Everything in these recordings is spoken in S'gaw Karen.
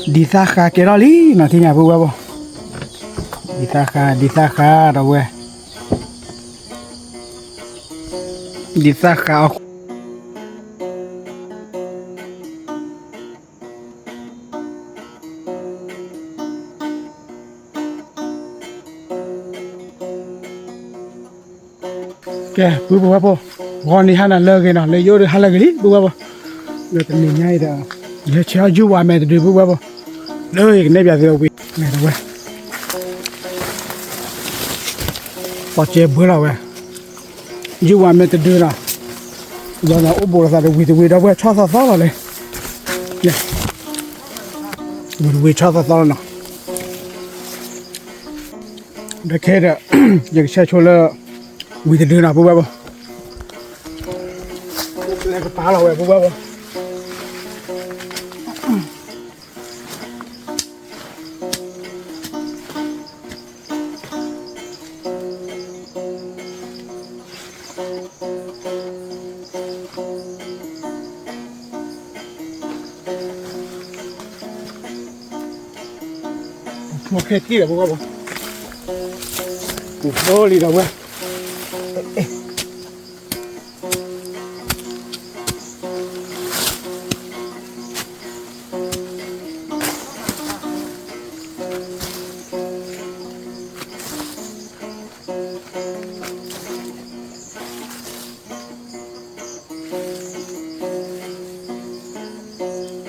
ဒံသၣ်ဃါကဲထီၣ်လံနီၤ ထံၣ်ညါ ပုၢ်ဝဲၢ်ဖိ, ဒံသၣ်ဃါ ဒံသၣ်ဃါဒီးဝဲ, ဒံသၣ်ဃါအီၣ် ကဲ ပုၢ်ဝဲၢ်ဖိ, ဂီၤနံၤဟါနၤလၢအဂ့ၤနီၤ, လၢယအိၣ်ဒီးဟါလၢအဂ့ၤလံ ပုၢ်ဝဲၢ်ဖိ, လၢတနံၤညါအံၤဒီး ယဟဲဆဲးအီၣ်ယုၢ်ဝါမဲာ်တဒု ပုၢ်ဝဲၢ်ဖိ, လၢယကနဲၣ်ပၠးသုအဝံၤ ဝဲ သီကဲဘှၢလီၤဝဲ, ယုၢ်ဝါမဲာ်တဒုနီၤ, ယၤန့ၣ်အိၣ်ဘူးလိာ်သးဒီးဝံၤတဝံၤဒီး ဝဲဆီၣ်သီသီလီၤလဲၣ်, ဝံၤတဝံၤဆီၣ်သီသီလီၤနီၤ. ဒီးခဲဒီး ယကဆဲးဆိလၢ ဝံၤတဒုနီၤ ပုၢ်ဝဲၢ်ဖိ, လဲၤကပၤလီၤဝဲ ပုၢ်ဝဲၢ်ဖိ. ပူၤဖျိခဲကံၢ်လီၤ ပုၢ်ဝဲၢ်ဖိ, ပူၤဖျိလံဒီးဝဲ. ပူၤလဲၤတ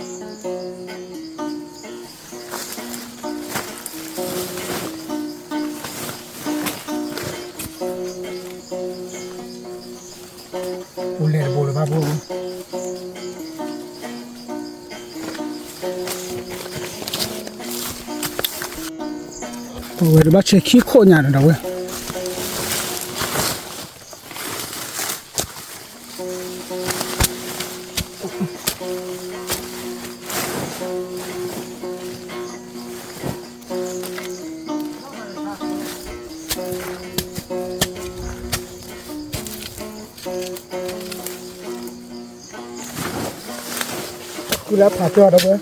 ဘိလၢၤဘၣ်ဖိ, ပဝဲတဘၣ်ဆဲးခံခိၣ်ညါဒီးဝဲ. ဃုလၢဖးကၠီဒီးဝဲ,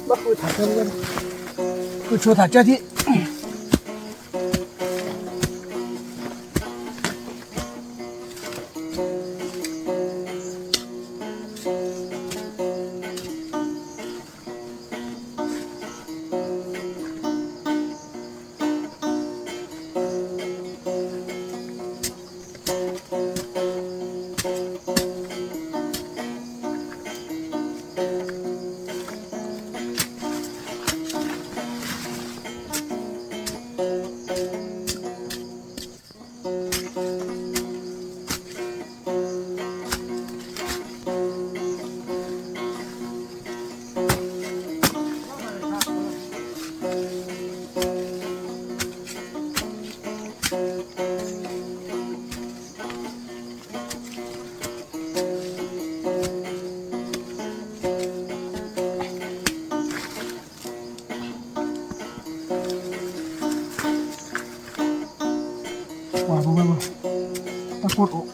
ဘၣ်ဃုထးကၢ, ဃုဆိထးကၢထံၣ်. ပှၤပဝဲလီၤ, တၢ်ကိၢ်တအိၣ်.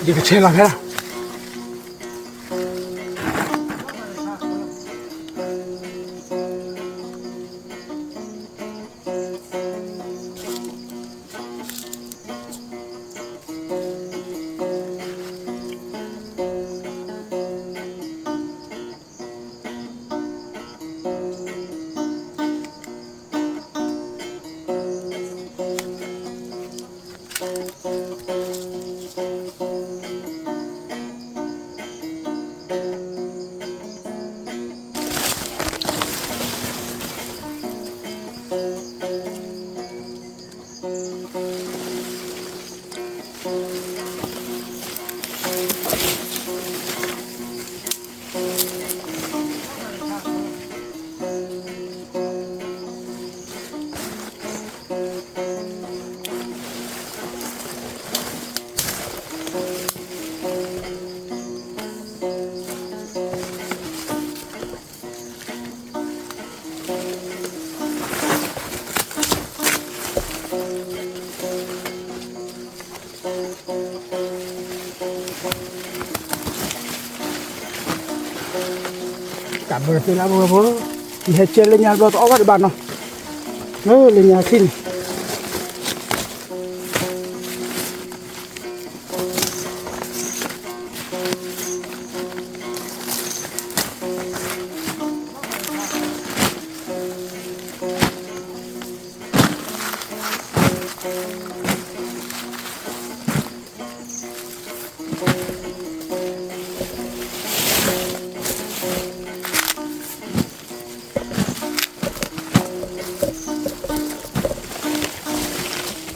ယကဆဲးလီၤဖဲလီၤ. ပှၤ ကးဘၢသ့လၢပဝဲဖိ, ယဟဲကဲလၢညါတဘျီတအီၣ်ဘၣ်ဒံးဘၣ်နီၤ, လၢညါခံန့ၣ် ကဲ ပုၢ်ဝဲၢ်ဖိ, ထံၣ်ညါဆဲး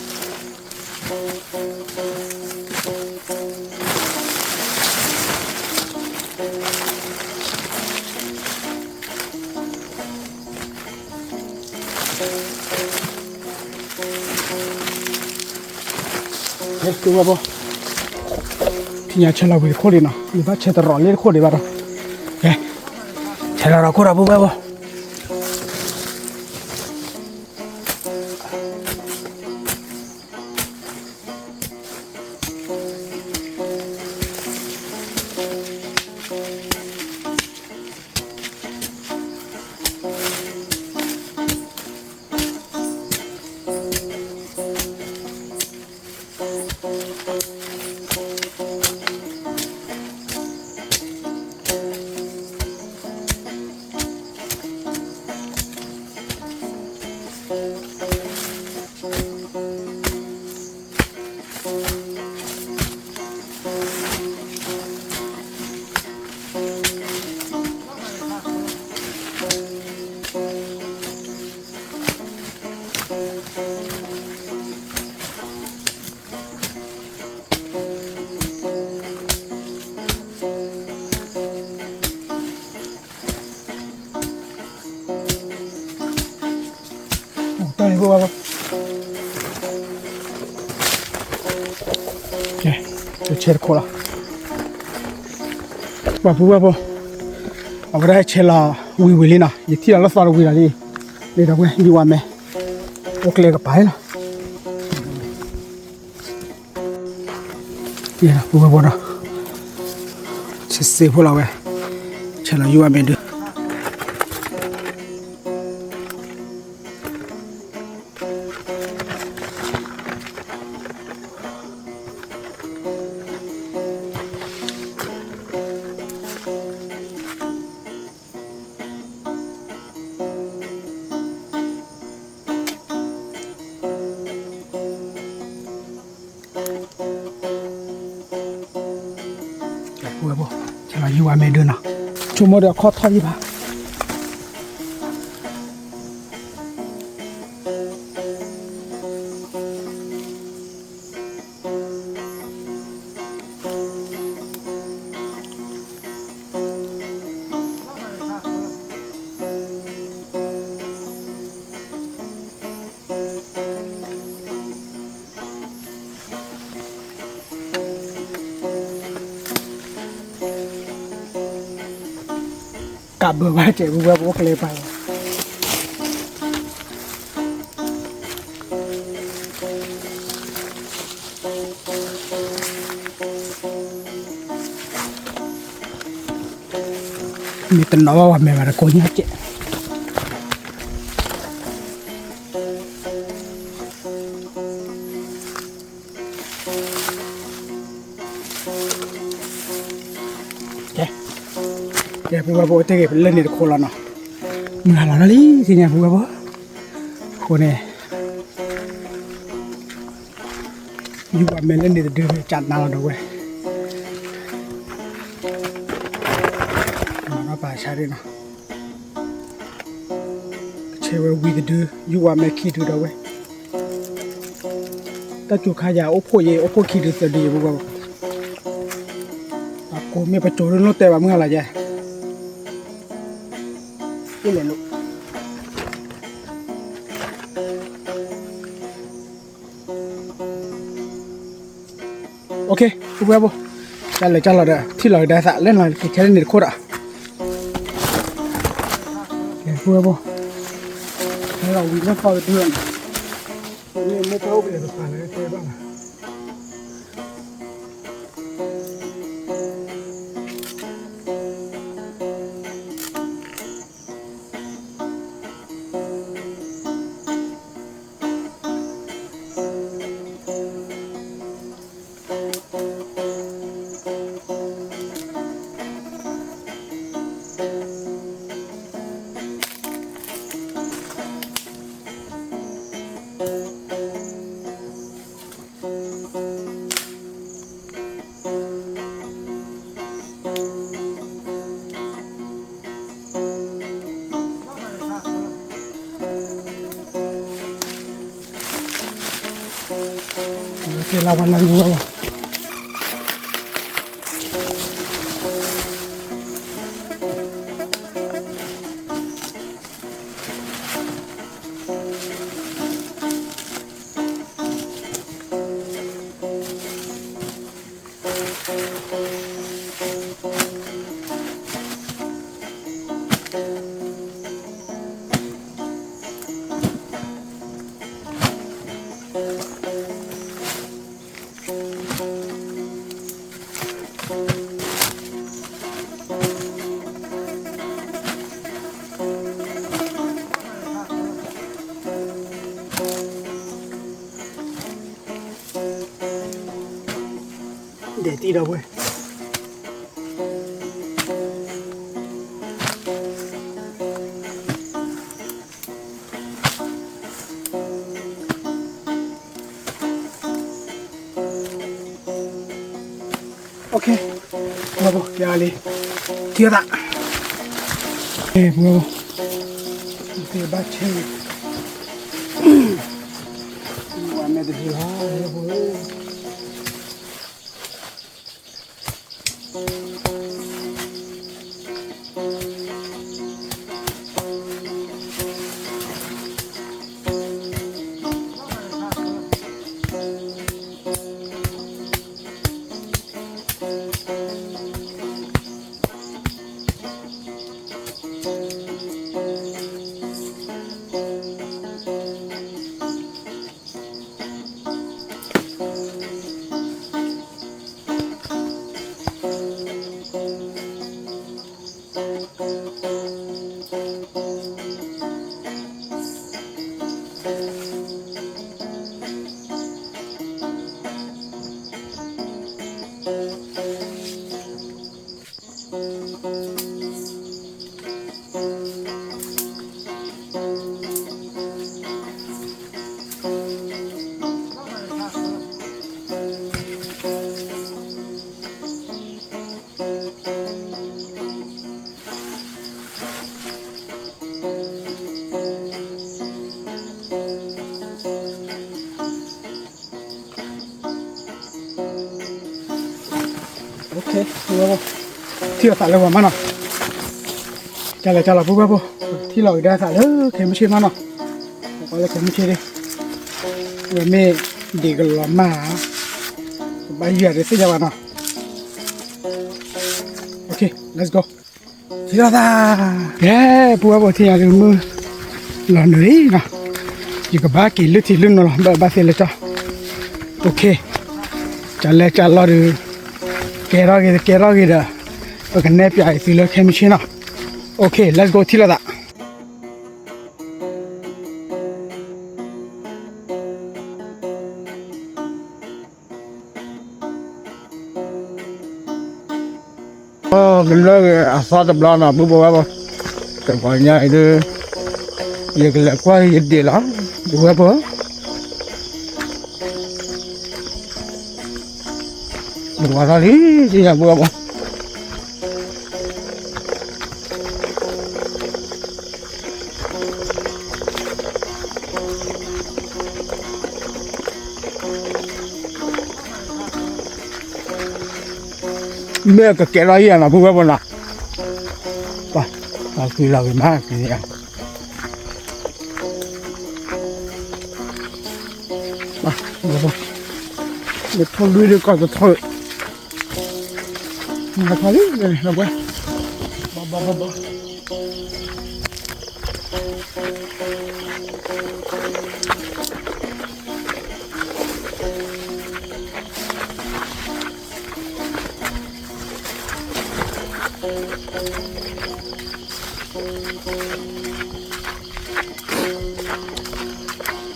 လီၤဝံၤတခိၣ်လံနီၤ, ယဘၣ်ဆဲးတရီးလၢတခိၣ်ဒံးဘၣ်ဒီး, ကဲ, ဆဲးလီၤဒီးခိၣ်ဒီး ပုၢ်ဝဲၢ်ဖိ. တၢ်န့ၣ် ကဲ, ဆဲးတခိၣ်လီၤ, ပှၤပုၢ်ဝဲၢ်ဖိ, အဝဲဒၣ်ဆဲးလီၤဝံၤဝံၤလံနီၤ, ယထံၣ်လီၤလၢသီတဝံၤလီၤလံ, လံဒီးဝဲ ယုၢ်ဝါမဲ, အိၣ်ကျဲကပၤလီၤ. ပုၢ်ဝဲၢ်ဖိဒီး, ဆဲးစ့ဖိလီၤဝဲ, ဆဲးလီၤယုၢ်ဝါမဲဒုး ပုၢ်ဝဲၢ်ဖိ, ဆဲးလီၤယုၢ်ဝါမဲဒုးနီၤ, ဆိကမိၣ်ဒီးအခီၣ်ထီၣ်ယံၤဘၣ်. ကးဘၢဘၣ်ကဲ ပုၢ်ဝဲၢ်ဖိ အိၣ်ကျဲပၤလီၤ. မ့ၢ်တနီၤဘၣ်ဝဲမဲာ်ဘၣ်တကိးညါကဲး. ကဲ, ကဲ ပုၢ်ဝဲၢ်ဖိ အိၣ်တ့ၢ်ဂ့ၤ ပလၢန့ၣ်တခိၣ်လီၤနီၤ. မုၢ်ဟါလီၤလံ သ့ၣ်ညါ ပုၢ်ဝဲၢ်ဖိ. အဃိန့ၣ် ယုၢ်ဝဲမဲာ်လၢန့ၣ်တဒု ကနၣ်လီၤဒီးဝဲ မၤနီၢ်ပာ်ဆါဒ်နီၤ. ကဆဲးဝဲဝံၤတဒု ယုၢ်ဝဲမဲာ်ခံဒုဒီးဝဲ. တၢ်စူၤခါယၤ အိၣ်ဖှိၣ်ယဲ အိၣ်ဖှိၣ်ခံဒုသၢဒုယဲ ပုၢ်ဝဲၢ်ဖိ. အကိးမ့ၢ်ပကၠိၤလၢလိၣ်တဲဘၣ်မုၢ်ဟါလီၤယဲ အိၣ်လဲၤလိၤ. အိၣ်ခ့ ပုၢ်ဝဲၢ်ဖိ, တၢ်လဲၤတၢ်လီၤဒီး ထံၣ်လီၤကဒါသး လဲၤလီၤက့ၤခဲလၢာ်န့ၣ်တခိၣ်ဒီး ကဲ ပုၢ်ဝဲၢ်ဖိ, ဟဲလီၤဝံၤလၢသီတဒုလီၤန့ၣ်, မ့ၢ်မိၢ်ပၢ်အိၣ်ကလဲၤကပၤလၢတဲဘၣ်လီၤ. ကဲလီၤဝဲလၢနဝဲလီၤ. ဒဲးတံၢ်ဒီးဝဲ OK, ပှၤဘိကဲလံ, ထံၣ်သး, ပှၤဘိ, သ့ဘၣ်ဆဲး, ဝါမဲာ်တဒုလီၤ, ပှၤဘိ ထံၣ်လီၤသးလၢပှၤမးနီၤ, ကလဲၤကလီၤပုၢ်ဝဲၢ်ဖိ, ထံၣ်လီၤကဒါသးလၢခဲမုၢ်ဆ့ၣ်မးနီၤ, ပှၤလၢခဲမုၢ်ဆ့ၣ်, ဝဲမ့ၢ်ဒံးကလီၤမၢ်ဧါ, ဘၣ်ယုၢ်အတသ့ၣ်ညါဘၣ်နီၤ, OK, let's go. ထံၣ်လီၤသး, ကဲ, ပုၢ်ဝဲၢ်ဖိထံၣ်ညါဒုးမုၢ်လီၤနုာ်လံနီၤ, ယကဘၣ်က့ၤလုၢ်ထံလုၢ်နိလီၤ ဘၣ်ဘၣ်သ့လၢကၠီ, OK, ကလဲၤကလီၤဒုး, ကဲထီၣ်ဂ့ၤ ကဲထီၣ်ဂ့ၤဒီး, ပကနဲၣ်ပၠးအံၤသုလၢခဲမုၢ်ဆ့ၣ်နီၤ, OK, let's go ထံၣ်လီၤသး ကလၢအသီတဘျီနီၤ ပုၢ်ဝဲၢ်ဖိ, တဂီၤညါအံၤဒုး, ယကလဲၤကွၢ်ယဒ့ၣ်လီၤ, ပုၢ်ဝဲၢ်ဖိ, တဂီၤထီၣ်လံ, ယပုၢ်ဝဲၢ်ဖိ မ့ၢ်ကကဲထီၣ်ယဲၢ်နီၤ ပုၢ်ဝဲၢ်ဖိနီၤ, ပှၤ, ပှၤကွံာ်လီၤဂ့ၤမး, ယထီၣ်လွံၢ်ဒုးကီၢ်တထီၣ်, မၤထီၣ်လံ, ဘၣ်ဘၣ်ဘၣ်ဘၣ်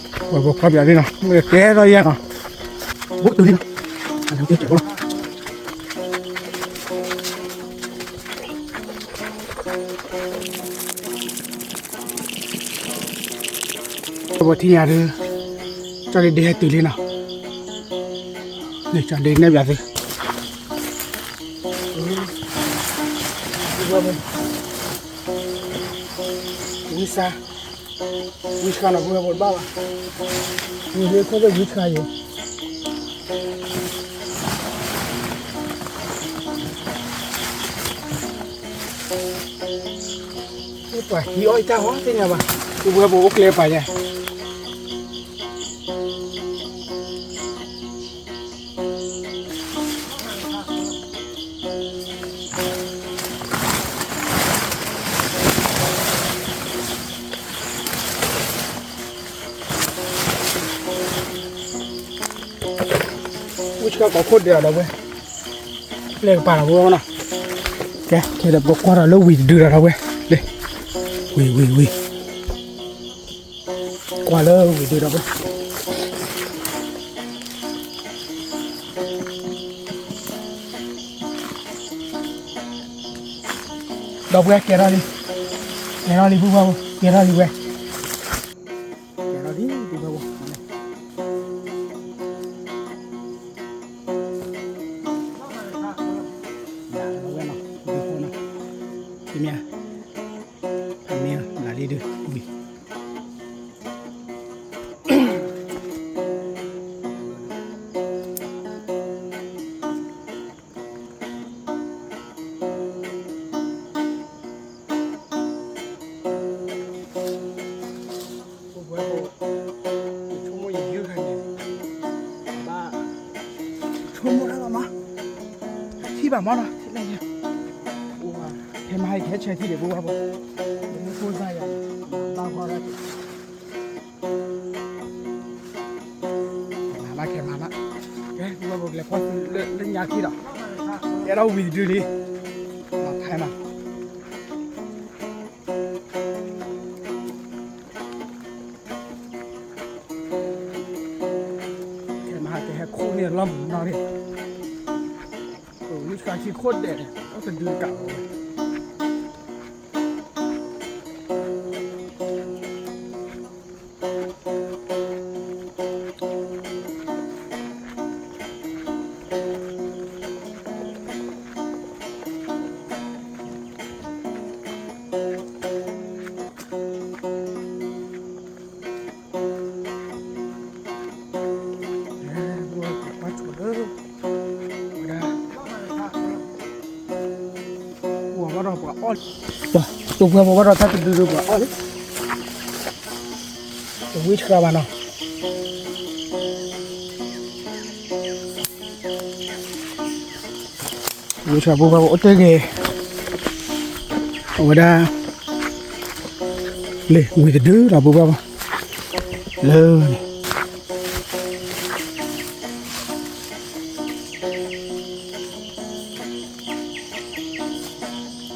ပှၤဘိခီပယီၤလံနီၤ, မ့ၢ်ကကဲထီၣ်ယဲၢ်နီၤ, ဘိတုၤလံနီၤ, အလၢကဲကဲဘိလီၤ. ပထံၣ်ညါဒုး, ကၠီဒ့ဒ့ဟဲတုၤလံနီၤ, န့ၣ်ကၠီဒ့နဲၣ်ပၠးသု, ဝံစါ, ဝံဆှါနီၤ ပုၢ်ဝဲၢ်ဖိတဘၣ်ဘၣ်, ဝံဟ့ခိၣ်သ့ၣ်ဝံဆှါယိၤ, ပှၤဟံးအီၣ်အံၤတၢ်ဟီသ့ၣ်ညါဘၣ်, ပဝဲပအိၣ်ကျဲပာ်ယၤ အိၣ်ဆှၢကိးခိၣ်ဒဲးဒီးဝဲ, ပျဲၢ်ကပၤလီၤဝဲနီၤ, ကဲ ကဲဒီးပကွၢ်ဒီးလၢဝံၤတဒုဒီးဝဲ, လ့, ဝံၤဝံၤဝံၤ, ကွၢ်လၢဝံၤတဒုဒီးဝဲ ဒီပုၢ်ဝဲၢ်ကဲထီၣ်လံ, ကဲထီၣ်လံပုၢ်ဝဲၢ်ဖိ ကဲထီၣ်လံဝဲ, ကဲထီၣ်လံပုၢ်ဝဲၢ်ဖိ, ဝဲနီၤ, မ့ၢ်, ဖးမ့ၢ်လီၤလံဒု, ဝံၤ ပဝဲဖိ, ယဆိကမိၣ်ယယုၢ်ခါန့ၣ်, ဘၣ်, ဆိကမိၣ်တၢ်လီၤမး, ထံၣ်ဘၣ်မးနီၤ, ထံၣ်လၢယဲ, ဖဲမဟါယကဟဲဆဲးထံၣ်ဒံးပဝဲဖိ, ယမ့ၢ်ဖိသၣ်ယၤ, ဘၣ်ဂီၢ်ဒၣ် မၤဘၣ်ခဲမၤဘၣ်, ကဲ ပဝဲဖိကလဲၤဖီၣ်သုလၢညါခံဒီး, ကဲထီၣ်ဝံၤတဒုလံ, မၤဖဲမး ခဲမဟါကဟဲခူၣ်န့ၢ်လီၢ်မုၢ်နီၢ်န့ၣ်, ဝံဆှါထံခိၣ်ဒဲးန့ၣ် အီၣ်တဒုတကးလီၤဝဲ, ပှၤဘၣ်ဒီးပှၤအီၣ်လံ, ပှၤဘၣ်ဒီးတၢ်တဒုဒုပှၤအီၣ်လံ, တဝံဆှါဘၣ်နီၤ, ဝံဆှါပှၤဘၣ်အိၣ်တ့ၢ်ဂ့ၤ, အဝဲဒၣ်, လံ ဝံၤတဒုလီၤပှၤဘၣ်, လၢန့ၣ်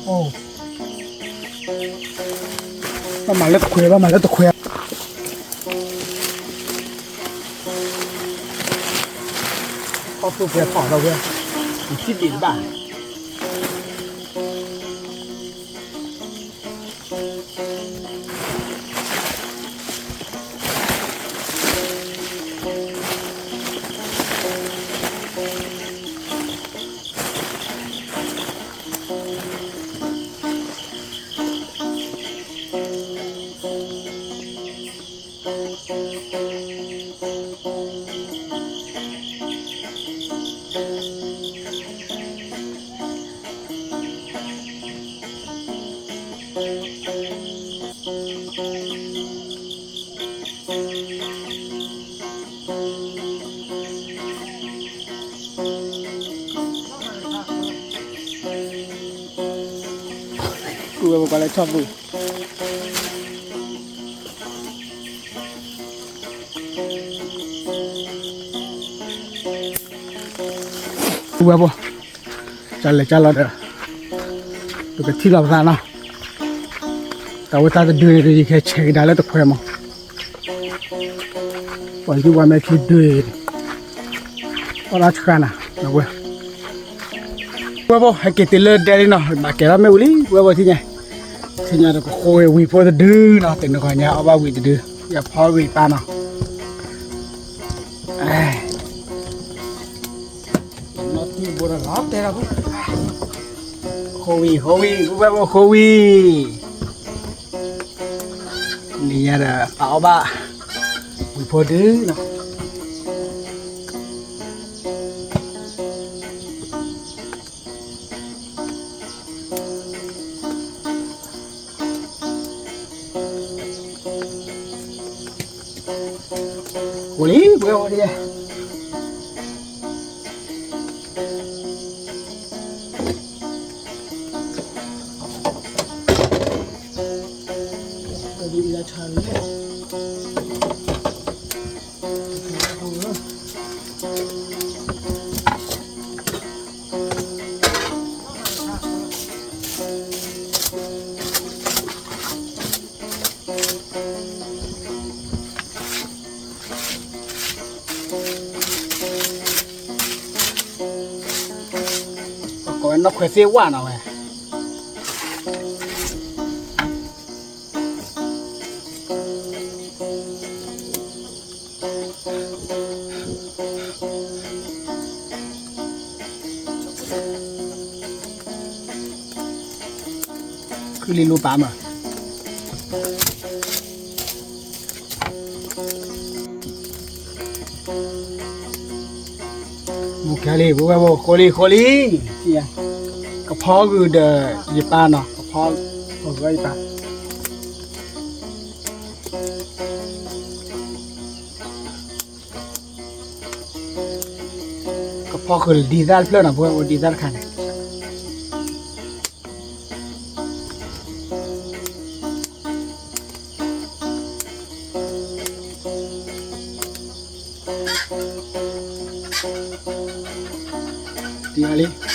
အိၣ်, ဘၣ်မၤလၢတခွဲ ဘၣ်မၤလၢတခွဲ, ခီၣ်သူၣ်ဖဲဖီၣ်ထီၣ်ဝဲ, ယထံၣ်ဒံးတဘၣ် ဝဲပကွၢ်လၢဆီၣ်ပူၤ ဝဲပှၤ ကလဲၤကလီၤဒီး ပကထံၣ်လီၤပသးနီၤ တၢ်ဝဲတၢ်တဒုန့ၣ် ယကဆဲးကဒါလၢတခွဲမး ပှၤသံပှၤမဲာ်ခံဒု အီၣ်ဒၣ်ဆှါနၤ ဝဲ ဝဲဖိ ဟဲက့ၤတုၤလၢဒဲလံနီၤ ဘၣ်ကဲထီၣ်မ့ၣ်အူလံ ဝဲဖိထံၣ်ညါ ထံၣ်ညါဒီးကဃိဝံၤဖိတဒုနီၤ တနံၤဂီၤညါအီၣ်ဘၣ်ဝံၤတဒု ယဖီဝံၤပၢ်နီၤ နီၢ်တံၢ်ဘိဒီးလီၤတဲာ်ဒီး ဃိဝံၤ ဃိဝံၤ ဝဲဖိဃိဝံၤ နံၤညါဒီး ပအီၣ်ဘၣ် ဝံၤဖိဒုနီၤ ဝဲ အိၣ်လံ ပှဲၤဝဲဒၣ် ကိးဝဲနီၢ်ခွဲးသ့ၣ်ဝၣ်နီၤဝဲ ခုလံလူပာ်မး မူကဲလံ ပဝဲဘိ ဃိလံ ဃိလံ ကဖီဂုာ်ဒီးယပၢ်နီၤ ကဖီဂုာ်ဒီးယပၢ် ကဖီဂုာ်လၢဒ်သၣ်တဖျၢၣ်နီၤ ပဝဲအိၣ်ဒ်သၣ်တခါန့ၣ် တံၤလံ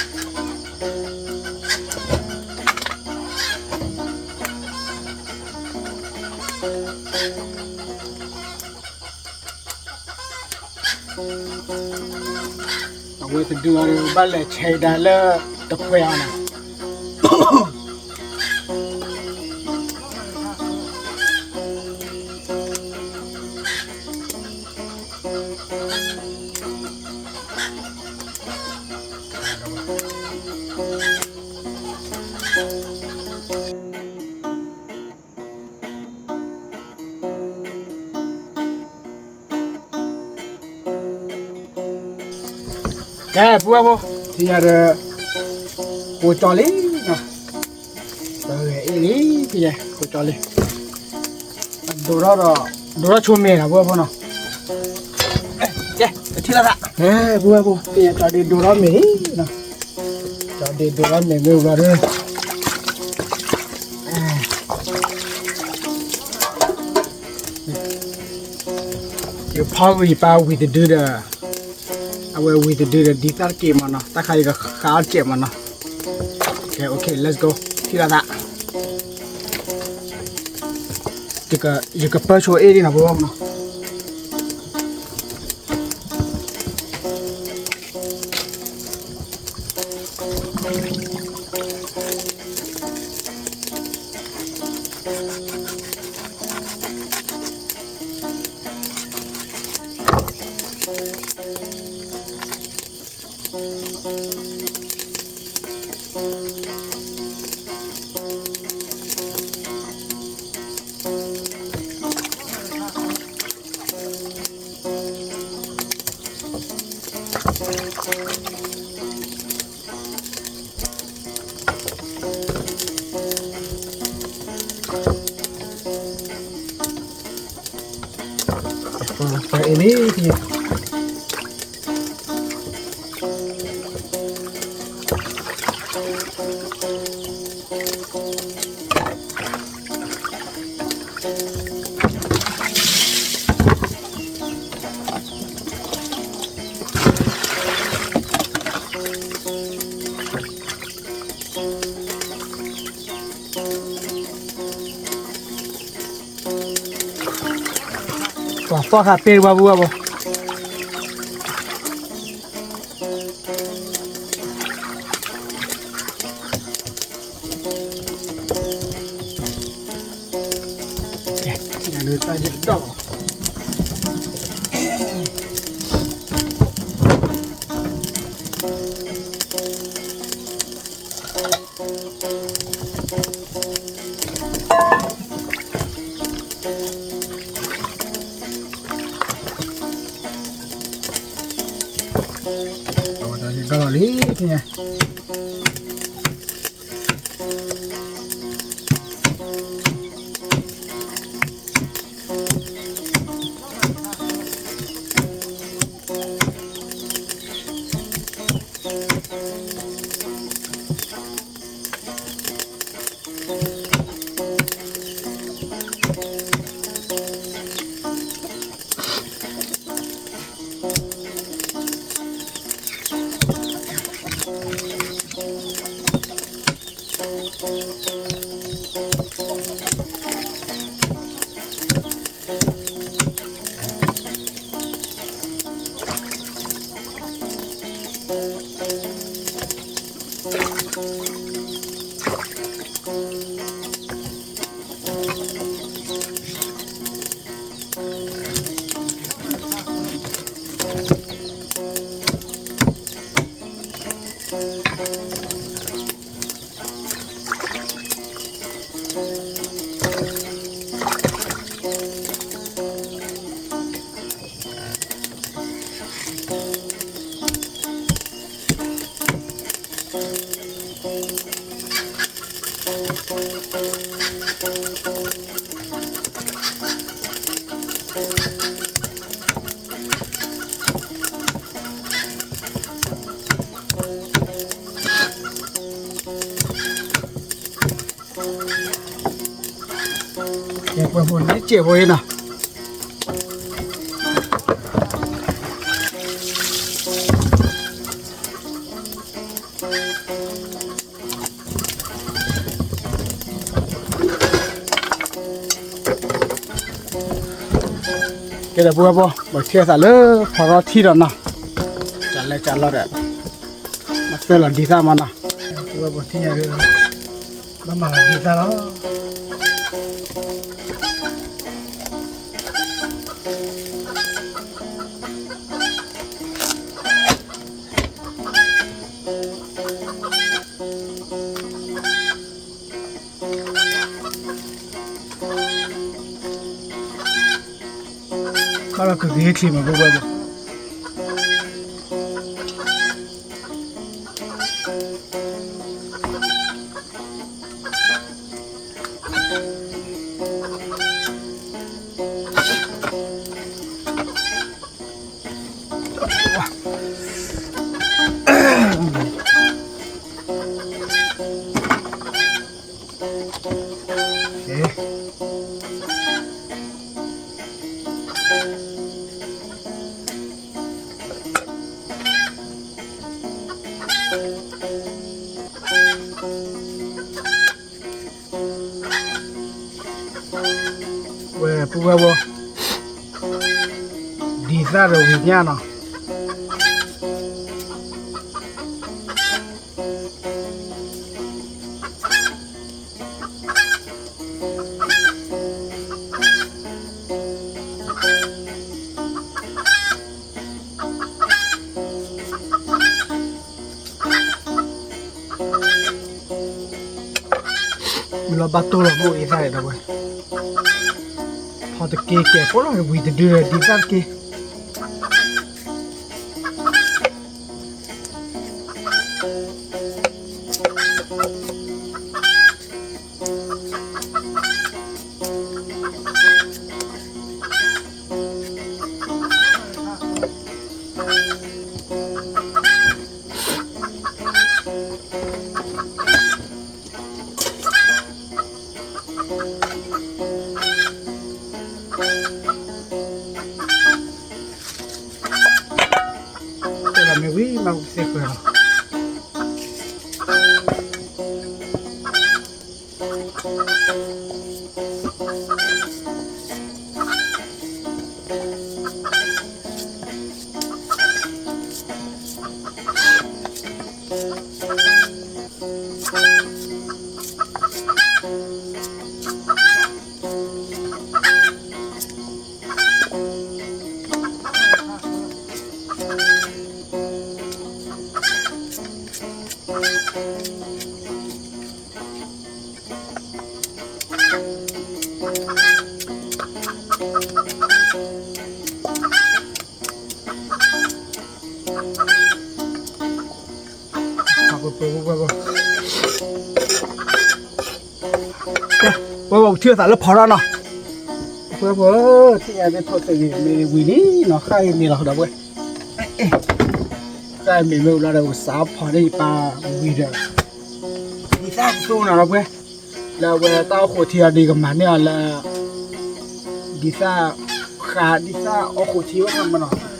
အဝဲတဒုအီၤဒီးဘၣ်လဲၤဆဲးဒၣ်လၢတခွဲးအီၤန့ၣ် ကဲ ပုၢ်ဝဲၢ်ဖိ ထံၣ်ညါဒီး ကိးကၠီလံနီၤ ပဂဲၤအ့ၣ်လံ ထံၣ်ညါ ကိးကၠီလံ ဒိးထီၣ်ဒီး ဒိးထီၣ်ဆိမဲာ်နီၤ ပုၢ်ဝဲၢ်ဖိနီၤ ကဲ ပထံၣ်လိာ်သး ပုၢ်ဝဲၢ်ဖိ ထံၣ်ညါ ကၠီဒ့ဒိးထီၣ်မဲာ်လံနီၤ ကၠီဒ့ဒိးထီၣ်မဲာ်မ့ၢ်ဝံၤဒီး ယဖီဂုာ်ယပၢ်ဝံၤတဒုဒီး အဝဲဝံၤတဒုဒီး ဒ်သၣ်တက့ၢ်မးနီၤ တၢ်ခါယကဃးအီၣ်စဲးမးနီၤ ကဲ okay let's go ထံၣ်လိာ်သး ယကပၢဆိအ့ၣ်ဒံးနီၤ ဖိမးနီၤ ပှၤအ့ၣ်လံ ပှၤသီၣ်ခါပ့ၢ်တဝါဘိဘၣ်ဘိ နတၢ်ယကဒီၣ် အဝဲတၢ်ယကဒီၣ်လံ ထံၣ်ညါ ကဲ ပှဲၤဖိန့ၣ် စဲးဖိအံၤနီၤ. ကဲဒီး ပုၢ်ဝဲၢ်ဖိ ပထံၣ်အသးလၢဖီရီထံဒီးနီၤ, ကလဲၤကလီဒီး မၤသၢလီၤဒံသၣ်မးနီၤ, ပုၢ်ဝဲၢ်ဖိထံၣ်ညါဒီး ဘၣ်မၤလီၤဒံသၣ်လီၤ. ဘၣ်လီၤကဂ့ၤချံမး ပုၢ်ဝဲၢ်ဖိ. ဝဲ ပုၢ်ဝဲၢ်ဖိ, ဒံသၣ်ဒီးဝံၤညၣ်နီၤ. မ့ၢ်လီၤဘၣ်တိၢ်လီၤမိၢ်အံသၣ်ဒီးဝဲ, ဖီတက့ၢ်ကဲးဖိလီၤ ဝံၤတဒုဒီးဒံသၣ်တက့ၢ်. တဲလီၤမ့ၢ်ဝံၤမး ပကသ့ဃၢၤလီၤ. ပဝဲပထံၣ်အသးလၢဖီထီၣ်နီၤ, ပဝဲပထံၣ်ညါ မ့ၢ်ထီၣ်သ့ၣ်ဂ့ၤ မ့ၢ်ဝံၤလံနီၤ, ဃၣ်ဂ့ၤမ့ၢ်လီၤဒီးဝဲ, ဃၣ်ဂ့ၤမ့ၢ်မ့ၢ်ဝံၤလီၤဒီး ပကစးဖီန့ၢ်ယပၢ်ဝံၤဒီး ဒ်သၣ်ကသိနီၤဒီးပဝဲ, လၢအဝဲတၢ်အိၣ်ဃိးထံအီၤဒီး ကမၤန့ၢ်အီၤလၢ ဒ်သၣ်ဃး ဒ်သၣ်အိၣ်ဃိးထံဝဲမနီၤ.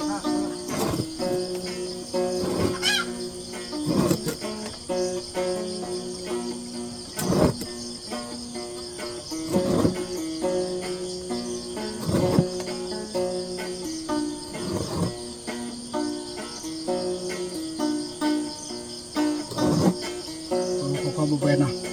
ပဝဲနီၤ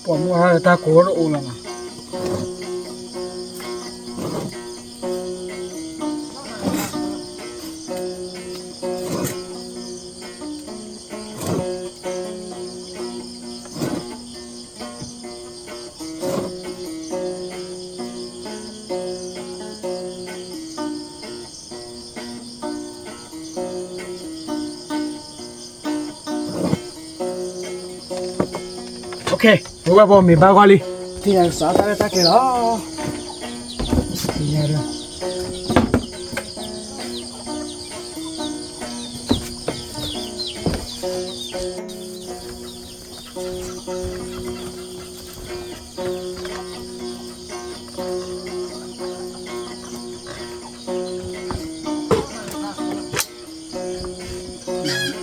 ပှၤမုၢ်ဟါတၢ်ကိးတအိၣ်လီၤနီၤ ပဝဲဖိမ့ၢ်ဘါကွၢ်လံ သ့ၣ်ညါကစးတၢ်ရဲၣ်တၢ်ကျဲၤလီၤ သ့ၣ်ညါဒီး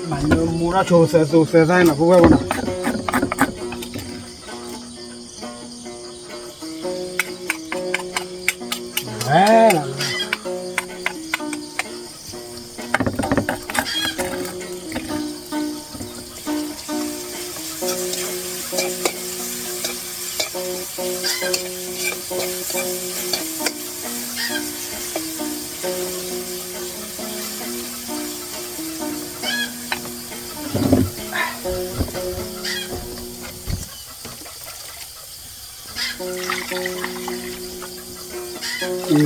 မၤညိမူထီၣ်ဆိသၢသူသၢသၣ်နီၤ ပဝဲဖိနီၤ ဝဲလီၤ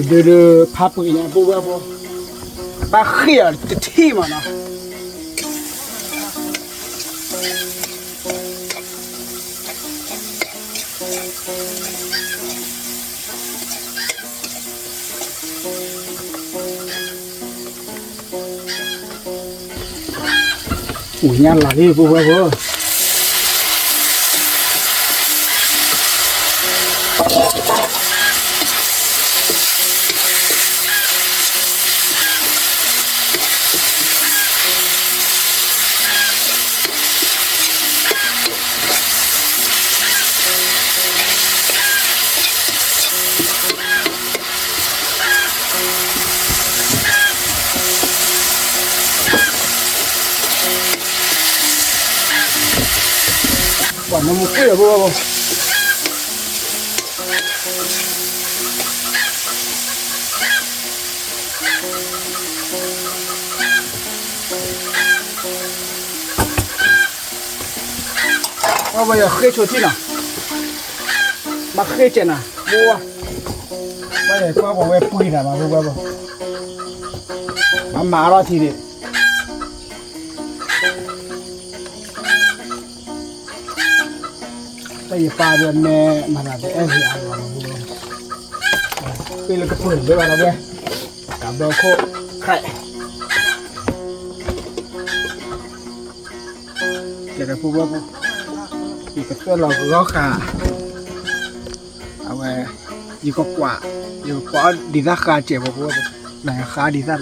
ဒုးဒုးဖးပှ့ၤညါ ပဝဲဖိ ဘၣ်ဃ့ၢ်အီၤတထံၣ်မးနီၤ အိၣ်ညါလီၤလံ ပဝဲဖိ ပှၤနမူကွံာ်လီၤ ပဝဲဖိ အဝဲယဃ့ၢ်ဆိထံၣ်နီၤ, ဘၣ်ဃ့ၢ်ကဲနၤ, ဘိဝဲ, ဘၣ်ယကွၢ်ပဝဲပှံၤနၤမး ဘိဘၣ်ဘိ, မၤမၤအါထီၣ်ထံန့ၣ်, တၢ်ယပၢ်ဒီးမ့ၢ်မၤသး အဲၣ်ဂ့ၤအါလီၤမး ဘိဘၣ်, ပ့ၢ်လၢကပၢၤလၢဘၣ်ဒီးဝဲ, တၢ်ဘျီခိၣ်, ကဲဒီး ဘိဘၣ်ဘိ, ယကသွဲၣ်လီၤကလီဃာ်, အဝဲ, ယကကွၢ်, ယကကွၢ်ဒ်သၣ်ဃာ်စဲး ဘိဘၣ်ဘိ, နဃာ်ဒ်သၣ်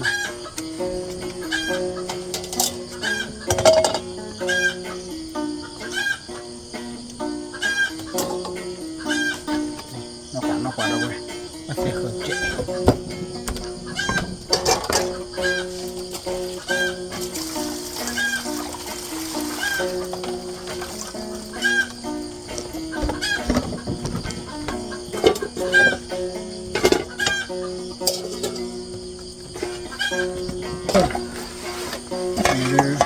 လီၤ. နီၢ်ကွၢ်နီၢ်ကွၢ်ဒီးဝဲ, အသဲဃၢၤကဲး.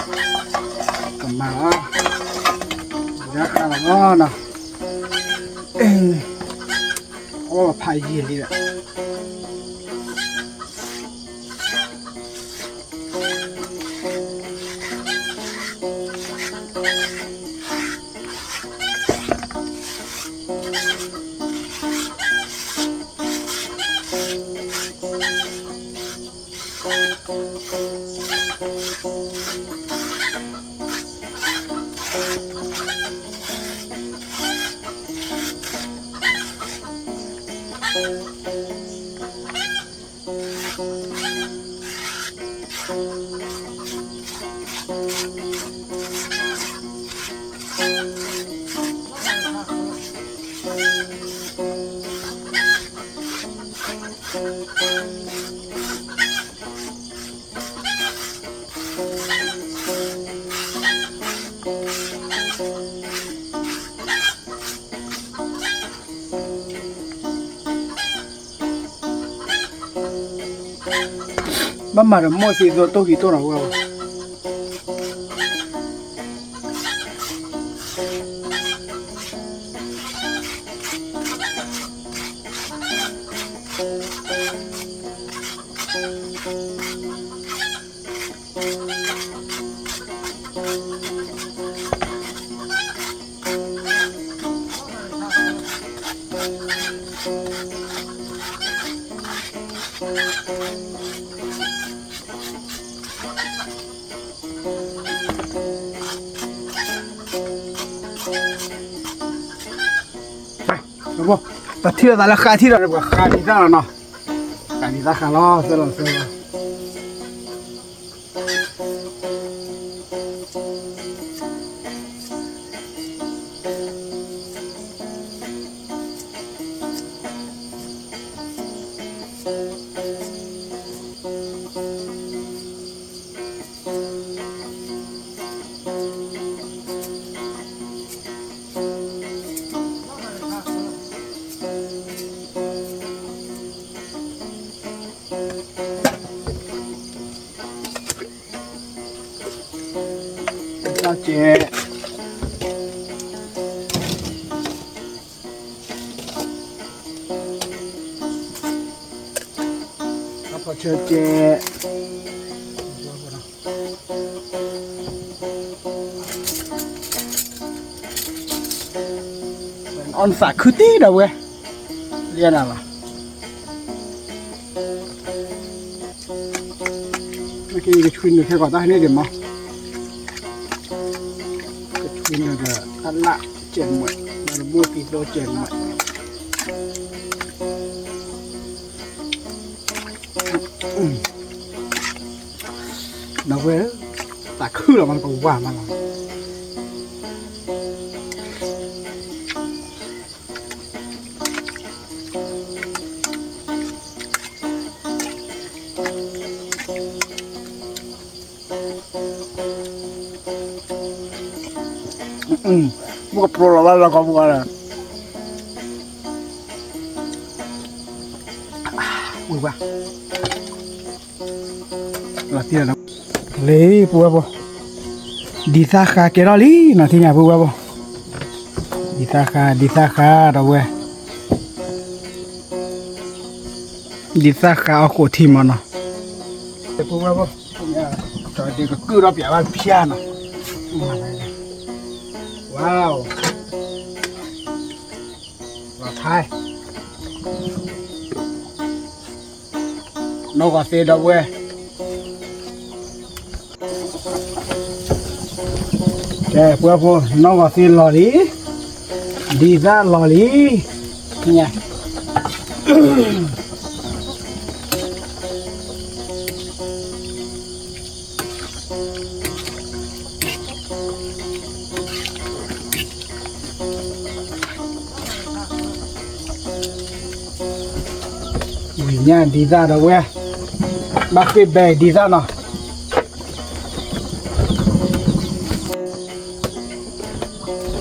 ကမၤလီၤ, ယါဃာ်လီၤနီၤ, အဝဲဖးယံာ်လံဒီး. ဘၣ်မၤဒီးမိၢ်သံသိတိၢ်ဃံတိၢ်နီၤဝဲဘၣ်. တၢ်ထံၣ်လိာ်သးလၢဃါထံၣ်ဒီး ပှၤဃါဒံးသၣ်လီၤနီၤ, ဃါဒံးသၣ်ဃါလီၤ သၢလီၤသၢလီၤ. ကဲ ဖီဆၢကဲ အီၣ်နသးခုတ့ၢ်ဒီးဝဲ လၢနၤလီၤ. နက့ၤကဆှံနုာ်ခဲကီးတၢ်ဟဲန့ၣ်ဒံးမး, ကဆှံနုာ်ဒီးတၢ်လၣ်ကဲးမွဲး, ဒီးတဘိသံသိကဲးမွဲး. ဒီးဝဲ သးခုလီၤမး ကဝၤမးလီၤ. မ့ၢ်ကပြိလီၤဘၣ်လီၤကီၢ်ပူၤလီၤ, ဝံၤဘၣ် လီၤတံၢ်လီၤနီၤ, လံ ပုၢ်ဝဲၢ်ဖိ, ဒံးသၣ်ဃါကဲထီၣ်လံနီၤ ထံၣ်ညါ ပုၢ်ဝဲၢ်ဖိ, ဒံးသၣ်ဃါ ဒံးသၣ်ဃါဒီးဝဲ, ဒံးသၣ်ဃါအီၣ်ဃိးထံမးနီၤ, ပုၢ်ဝဲၢ်ဖိ, ကကုၢ်ထီၣ်ပၠးဘၣ်ဖၠၣ်နီၤ, ဝါ လီၤထါ နီၢ်ဂီၤသ့ဒီပုၢ်ဝဲၢ်, ကဲ ပုၢ်ဝဲၢ်ဖိ နီၢ်ဂီၤသ့လီၤလံ, ဒံးသၣ်လီၤလံ, ညါ ဝံၤညါဒံးသၣ်ဒီပုၢ်ဝဲၢ်, ဘၣ်ဃ့ၢ်ဘဲဒံးသၣ်နီၤ,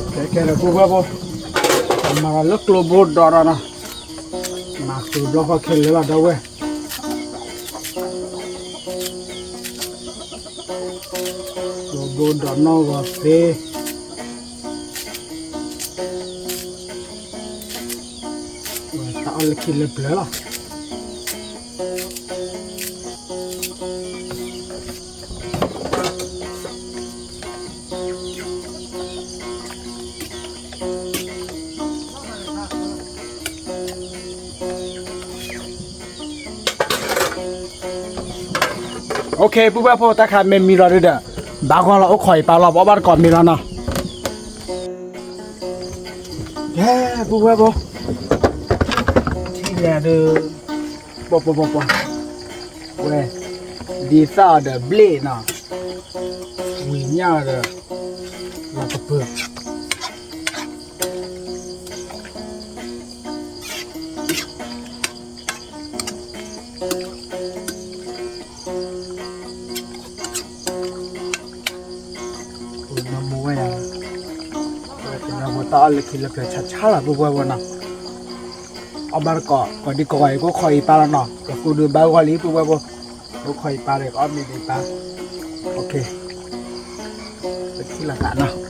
ကဲ ကဲဒီးပုၢ်ဝဲၢ်ဖိ, မၤလၢကျိဘိဒီးဒီးနီၤ, မၤဃုာ်ဘျီဃီခဲလၢာ်လီၤ ဒီပုၢ်ဝဲၢ်, ကျိဘိဒီးနီၢ်ဂီၤသ့ ဝဲတၢ်အီၣ်လၢခံလၢပျၢၤလီၤ. OK ပုၢ်ဝဲၢ်ဖိ တၢ်ခါမ့ၢ်မံလီၤဒုဒီး ဘၣ်ဂီၢ်လီၤ အိၣ်ခိးအံၤပာ်လီၤ ပအီၣ်ဘၣ်တကိးမံလီၤနီၤ. ကဲ ပုၢ်ဝဲၢ်ဖိ ထံၣ်ညါဒီး ပှၤပှၤပှၤပှၤ ဝဲ ဒ်သၣ်အီၤဒီးဘျ့ၣ်နီၤ ဝံၤညၣ်အီၤဒီး လီၤကပၢၤ ပမၤမူဝဲယၤ တၢ်အီၣ်လၢခံလၢပျၢၤဆါဆါလီၤ ပုၢ်ဝဲၢ်ဖိနီၤ. အီၣ်ဘၣ်တကိး ကိးဒံကိးဂၤအံၤ ကအိၣ်ခိးအံၤပၢ်လီၤနီၤ. ကကူဒုးဘၣ်ဂီၢ်လံ ပုၢ်ဝဲၢ်ဖိ, ကအိၣ်ခိးအံၤပၢ်ဒီး ကအီၣ်မ့ၤဒံးပၢ်. ပထံၣ်လိာ်သးနီၤ.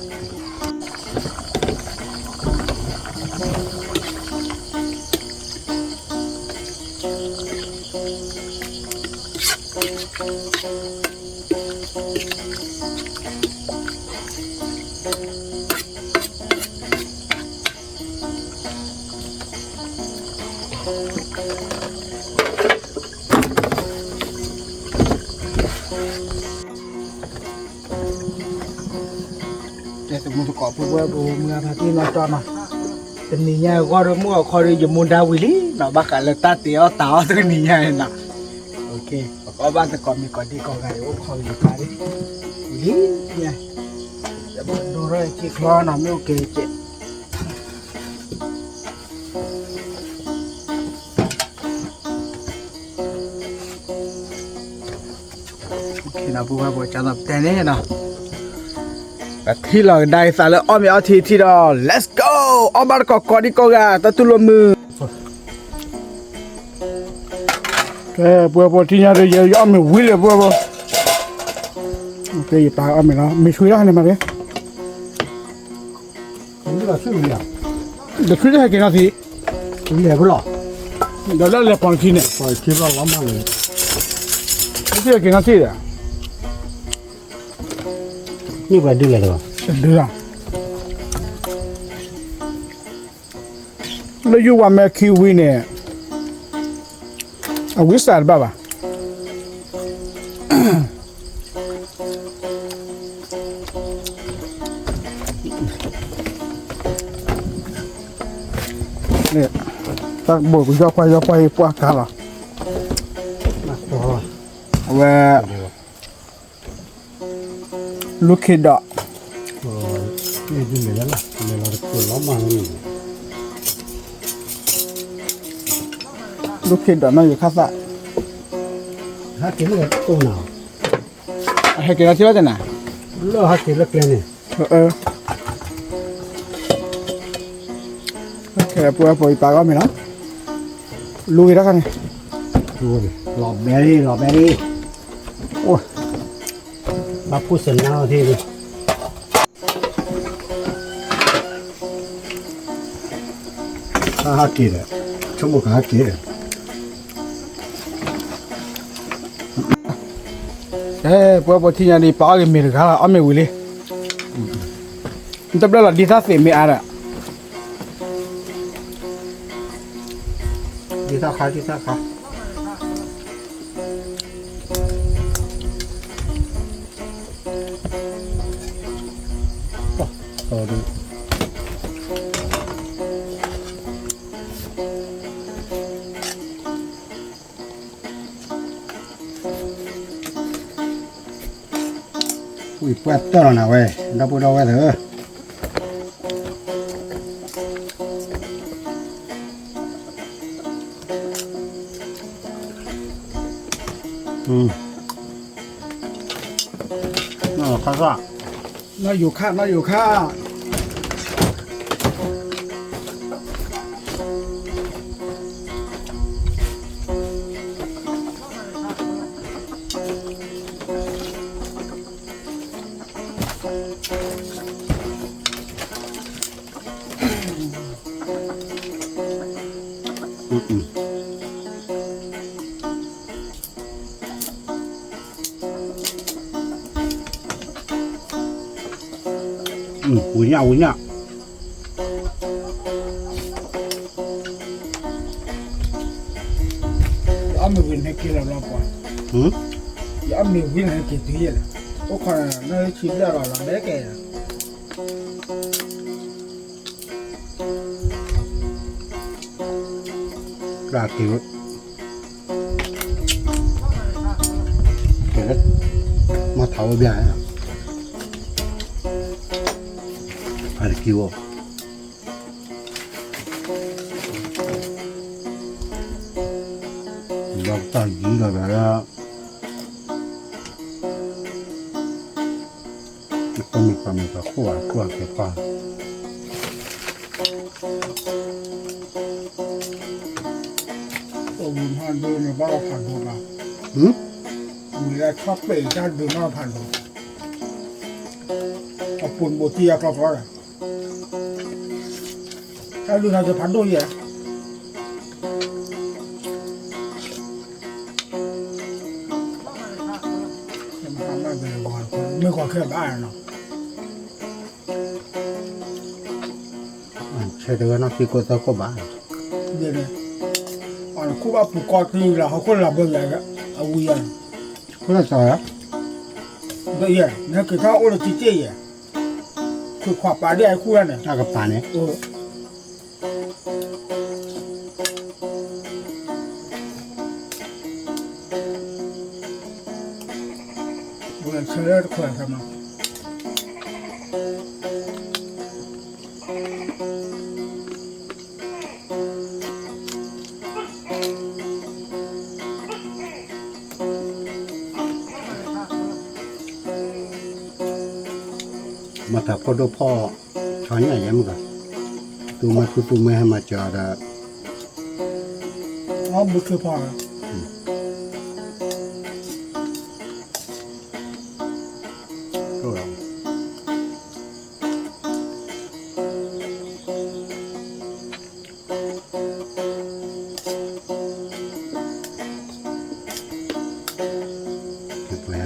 တဲသမူသကိး ပုၢ်ဝဲၢ်ဖိ မုၢ်ဂၤဖါတံၢ်နီၢ်ကၠီနီၤ. တနံၤညါဂီၢ်ဒီးမုၢ်ဂီၤခီဒီး ယမိၢ်ဒါဝံၤလံနီၤ, ဘၣ်ဃးလၢတၢ်တ့အီၣ်တၢ်အီၣ်တနံၤညါအံၤနီၤ. ပကအီၣ်ဘၣ်သကိးမ့ၤကိးဒံကိးဂၤအံၤ အိၣ်ခိးဂ့ၤဖးလံ. ဝံၤလံ, ယဘၣ်ဒိထီၣ်ယခံချီနီၤ မ့ၢ်အိၣ်က့ၤကဲး ပူၤဝဲၢ်ဖိ ကၢ်သီပတဲန့ၣ်နီၤ, ပထံၣ်လီၤကဒါအံၤသးလၢအီၣ်မ့ၤအီထံထံဒီး let's go, အီၣ်ဘၣ်တကိးကိးဒံကိးဂၤ တၢ်တူၢ်လိာ်မုာ်. ကဲ ပူၤဝဲၢ်ဖိ ထံၣ်ညါဒီး ယအီၣ်မ့ၤဝံၤလံ ပူၤဝဲၢ်ဖိ, ကဲ ယပာ်အီၣ်မ့ၤလီၤ, မ့ၤဆွံတၢ်န့ၣ်မးက့ၤ တဆံတဟဲက့ၤနီၢ်သံ, လဲၤဖဲလီၤ, ဒီးလၢလဲၤပိာ်နခံန့ၣ်, ပထံၣ်ဟဲက့ၤနီၢ်သံဒီး, မ့ၢ်ပှၤဒုးလဲၤတဘၣ်, ဒုးလီၤ, လၢယုၢ်ဝါမဲခံဝံၤန့ၣ်, အဝံစးတဘၣ်ဘၣ်. တၢ်ဘိၣ်ကယီၢ်ပှၢ်ယီၢ်ပှၢ်အံၤ ပှၢ်ကါလီၤ, အဝဲ လူၢ်ခ့ဒီး, လူၢ်ခ့ဒီးနီၢ်ယိၤခၣ်သၣ်, ဟဲက့ၤလၢကီၢ်နၤ, ဟဲက့ၤလၢထံၣ်ဘၣ်တနၤ, လၢဟဲက့ၤလၢကျဲန့ၣ်, ပဝဲဖိအံၤပာ်ဂီၢ်မ့ၤလီၤ, လူၤဂ့ၤတၢ်ခါန့ၣ်, လီၤဘဲရံ လီၤဘဲရံ, ဘၣ်ဖှိၣ်စနါအီၤသ့ၣ်န့ၣ် ဟးဟးက့ၤဒီး, ဆိကမိၣ်ကဟးက့ၤဒီး, ပဝဲဖိထံၣ်ညါဒ်ပာ်အီၣ်ဂ့ၤမ့ၤတဂၤလီၤ အီၣ်မ့ၤဝံၤလံ, တဘျီလီၤ ဒ်သၣ်သ့ၣ်မ့ၢ်အါဒီး, ဒ်သၣ်ခါ ဒ်သၣ်ခါ ဝံၤပှၢ်တၢၢ်လီၤနၤဝဲ, ဒီပုၢ်ဒီဝဲၢ်သ့ၣ်ဧၢ, နီၢ်ယိၤခၣ်, နီၢ်ယိၤခၣ်, ဝံၤညၣ် ဝံၤညၣ်, ယအီၣ်မ့ၤဝံၤန့ၣ်ဟဲက့ၤလီၤဘျီပှၤ, ယအီၣ်မ့ၤဝံၤန့ၣ်ဟဲက့ၤတုၤယဲၢ်လီၤ, အိၣ်ခိးနၤဆံဘျဲၣ်လီၤ လီၤဘဲကဲလီၤ, က့ၤဝဲ, က့ၤလၢ, မၤထးဝဲဘၣ်, အတက့ၤဝဲ, ဘၣ်တၢ်ယံၤလီၤဒၣ်လၢ တမ့ၢ်ပှၤမ့ၢ်ပှၤခိၣ်ဘၣ် ခိၣ်အကဲပှၤ, ဒိန့ၣ်ဘၣ်လီၤဖးဒိၣ်လီၤ, ဝံၤလၢဆီၣ်ပဲာ်အံၤတၢ်ဒိနီၢ်ဖးဒိၣ်, အပူၤတဘိတံၢ်အကျီကျီဒီး, တၢ်ဒိၣ်ထီၣ်ကဖးဒိၣ်ယဲၢ်, မ့ၢ်ကီၢ်ခဲဘၣ်နီၤ ဆဲးတဂၤနီၢ်သံကိးသၢခိၣ်ဘၣ်, ခိၣ်ဘၣ်ပူၤကီၢ်သံလၢဟီၣ်ခိၣ်လၢဘၢယၤ, အဝံၤယၤ, ခိၣ်လၢသီယၤ, ဒီးယဲၢ် နဟဲက့ၤထီၣ်အိၣ်လၢကက့ၢ်ယဲၢ်, ခုခွးပာ်ဒ်အံၤခူၣ်န့ၣ်, တၢ်ကပာ်န့ၣ်, ဝဲဆဲးလၢတခွဲးခဲမး မၤတၢ်ဖီဒိၣ်ဖီ, ဆီညၣ်ယဲၢ်မုၢ်ဂၤ, သူမၤသူသူမၤဟဲမၤစၢၤဒီး, အဘုခ့ဖီ, ပှၤ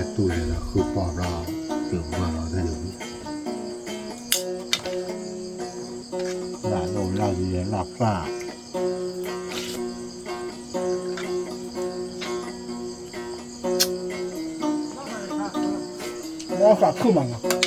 တူၢ်လဲၤဒီးဃုပီၢ်ဘျီ, တုၤဘၣ်လီၤဖဲန့ၣ်, လၢ်လိၢ်လၢ်ဂ့ၤလၢ်ပၢ်, ဘီသးခုၣ်မးနီၤ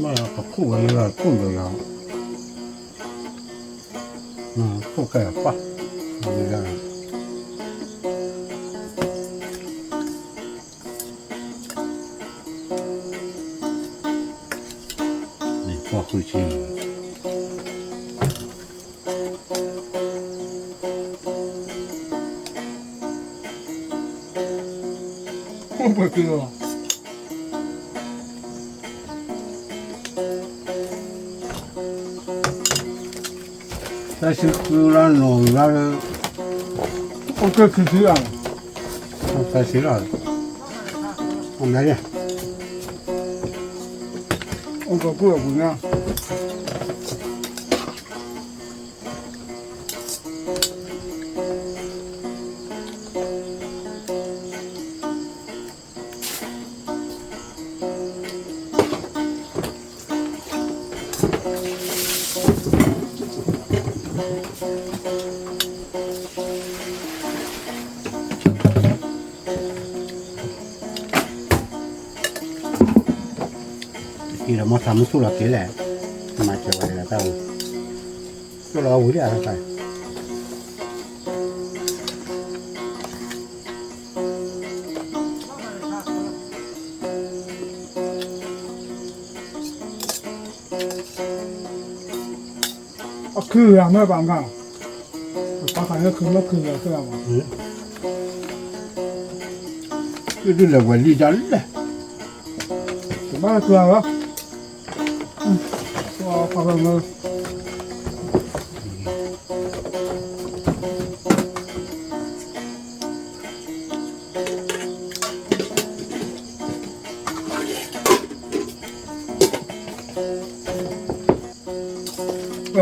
မ့ၢ်ပခိၣ်ဝဲလၢ ခိၣ်လၢလၢ, ခိၣ်ကဲပၢ်, ပှၤဃုဆံ အိၣ်ပှဲၤက့ၤလီၤ. တၢ်စံဃုလၢနီၢ်ဂၤလၢ အိၣ်က့ၤခံဆံလီၤ. တၢ်စံလီၤ. အမဲာ်ညါ အိၣ်ကကူၣ်အပူၤညါ တက့ၢ်ဒီး မ့ၢ်သးမုၢ်ထူၣ်လီၤက့ၤလဲၣ်, မၤစၢၤဝဲဒၣ်တၢ်ဝံၤ, ကၠိလီၤဝံၤလံအါတခါ အခုဂၤမ့ၢ်ပှၤမၤ, ပှၤခးလၢခုမ့ၢ်ခုဂၤသ့ၣ်မး, ဒုးလဲၤဝဲလံဒၣ်လဲၣ်, တဘၣ်လၢကျါလီၤ, ပှၤခးလၢ ပှၤ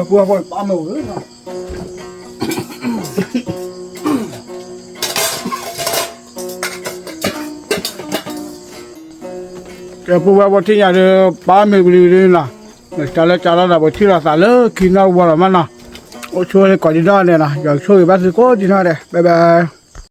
ပှၤပှၤပာ်မ့ၢ်ဝဲလီၤ. ကဲ ပဝဲပထံၣ်ညါဒီး ပာ်မ့ၢ်ဝံၤလံလီၤ. မ့ၢ်တၢ်လၢကၢလီၤဒီး ပထံၣ်လိာ်သးလၢခံနီတဝီလီၤမးနီၤ. အိၣ်ဆူၣ်န့ၣ်ကိးဒံနီၢ်ဒဲးနီၤ, ယွၤကဆိၣ်ဂ့ၤဘၣ်သုကိးဒံနီၢ်ဒဲး, bye bye.